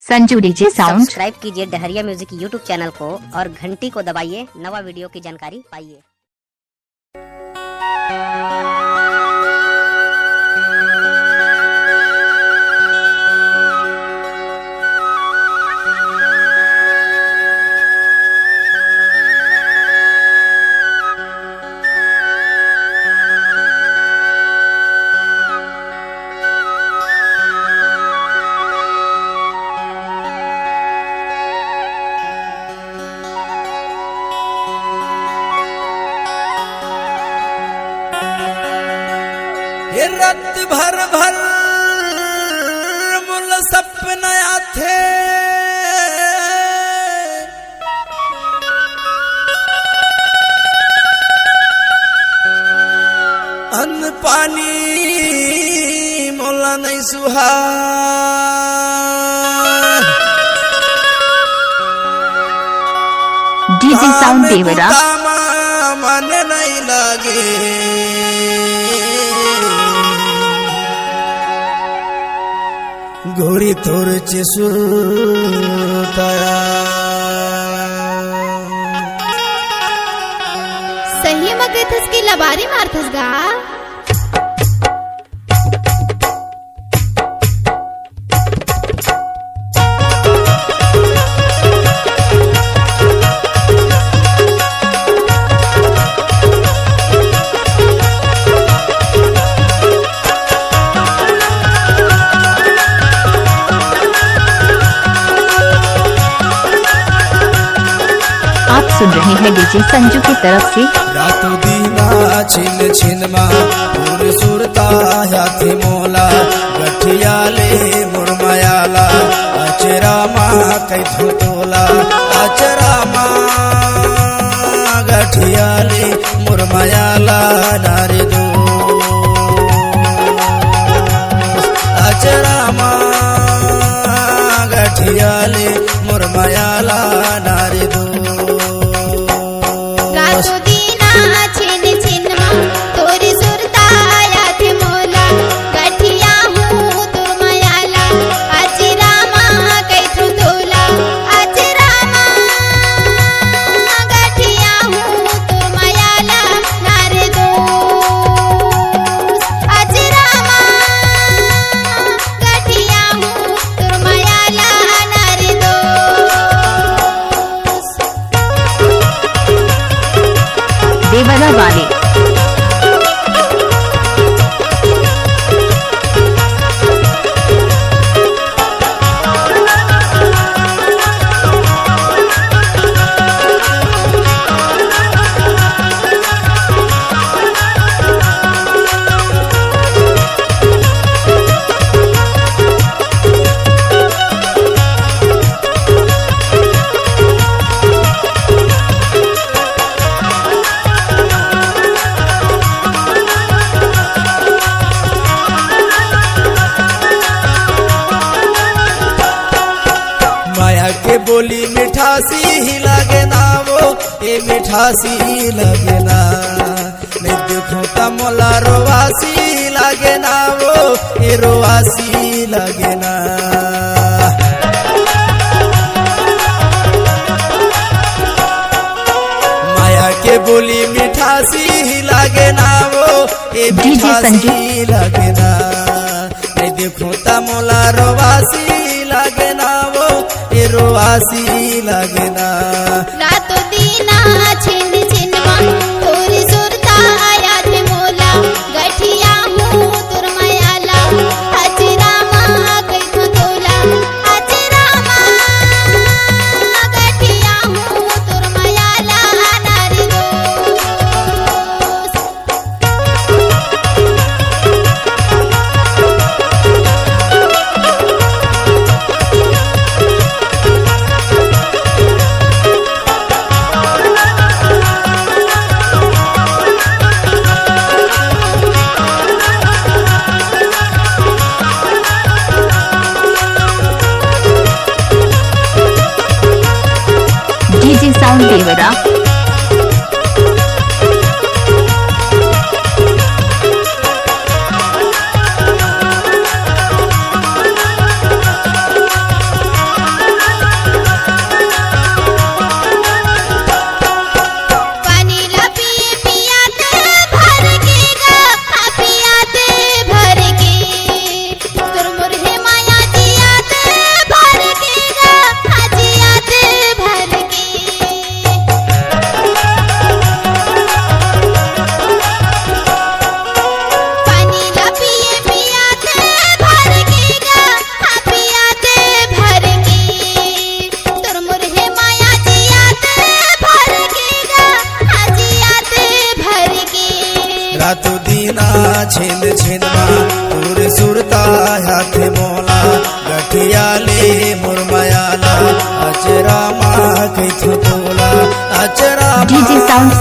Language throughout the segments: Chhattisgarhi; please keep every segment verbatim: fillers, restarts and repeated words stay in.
Sanju DJ sound. सब्सक्राइब कीजिए डहरिया म्यूजिक YouTube चैनल को और घंटी को दबाइए, नवा वीडियो की जानकारी पाइए। ए रात भर भर मोला सपना आथे, अन्न पानी मोला नहीं सुहाय। डीजे साउंड देवरा। काम मन नहीं लागे, गोरी तोर चिसुरताया। सही म कहिथस कि लबारी मारथस गा। आप सुन रहे हैं डीजे संजू की तरफ से। रातों दीना छिन छिन मा, पूरी सुरता याथे मोला, गठिया ले मोर मयाला, अचरा मा कैथो तोला, अचरा मा गठिया ले मोर मयाला नारी दो। अचरा मा गठिया ले मोर मयाला नारी दो। रातों दीना छिन छिन मा तोरी सुरता याथे मोला, गठिया हूँ तोर मयाला, अचरा मा कैथो तोला, अचरा मा गठिया हूँ तोर मयाला नारी दो। अचरा मा गठिया हूँ तोर मयाला नारी दो। देवरा वाले। माया के बोली मिठासी ही लागे ना वो, ए मिठासी लागे ना। मैं देखूं त मोला रोवासी लागे ना वो, ए रोवासी लागे ना। माया के बोली मिठासी लागे ना वो, ए डीजे संजू। मिठासी लागे ना। मैं देखूं त मोला रोवासी लागे ना वो, ए रोवासी लागे ना। रातों दीना छिन छिन मा तोरी सुरता याथे मोला, गठिया हूँ तोर मयाला, अचरा मा कैथो तोला, अचरा मा गठिया हूँ तोर मयाला नारी दो। डीजे साउंड देवरा।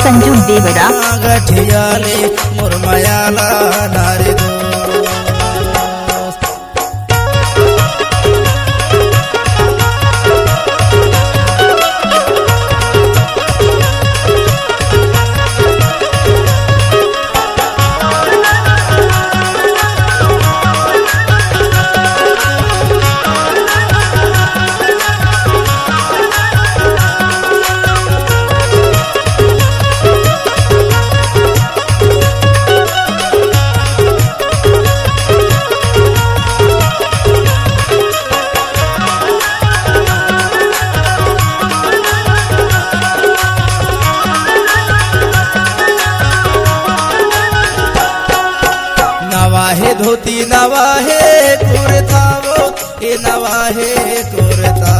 संजू देवरा। गठिया ले मोर मया ला नारी दोस्त। नवा हे धोती, नवा हे कुर्ता वो, ए नवा हे कुर्ता।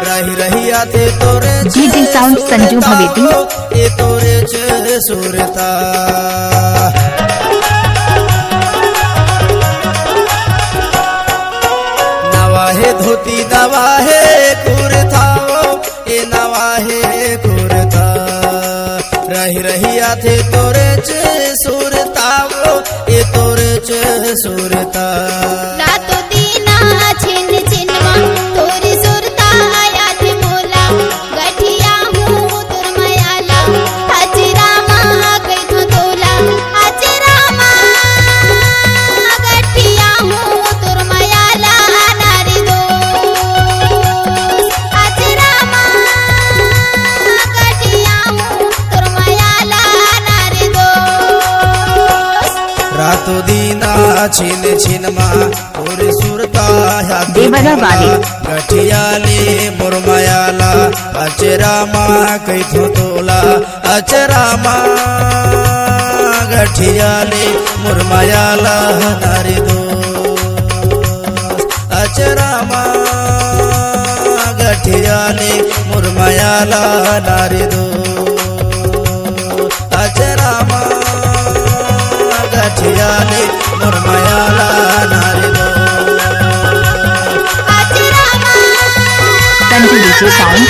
रही रही आथे तोरे डीजे साउंड संजू भवेती। ए तोरे च सुरता। नवा हे धोती, नवा हे कुर्ता वो, ए नवा हे कुर्ता। रही रही आथे तोरे च सुरता वो, ए तोरे च सुरता। रातो दीना छिन छिन मा तोरी सुरता आथे मोला। गठिया हूँ तोर मया ला, अचरा मा कइथों तोला। अचरा मा गठिया हूँ तोर मया ला नारी दोस्त। अचरा मा गठिया हूँ तोर मया ला नारी दोस्त। रातो दीना छिन छिन मा तोरे सुरता आथे देवरा मोला। वाले। गठिया ले मोर मया ला, अचरा मा कइथों तोला। अचरा मा गठिया ले मोर मया ला नारी दोस्त। अचरा मा गठिया ले मोर मया ला नारी दोस्त। अचरा मा गठिया ले मोर मया ला नारी दोस्त। Sanju DJ sound.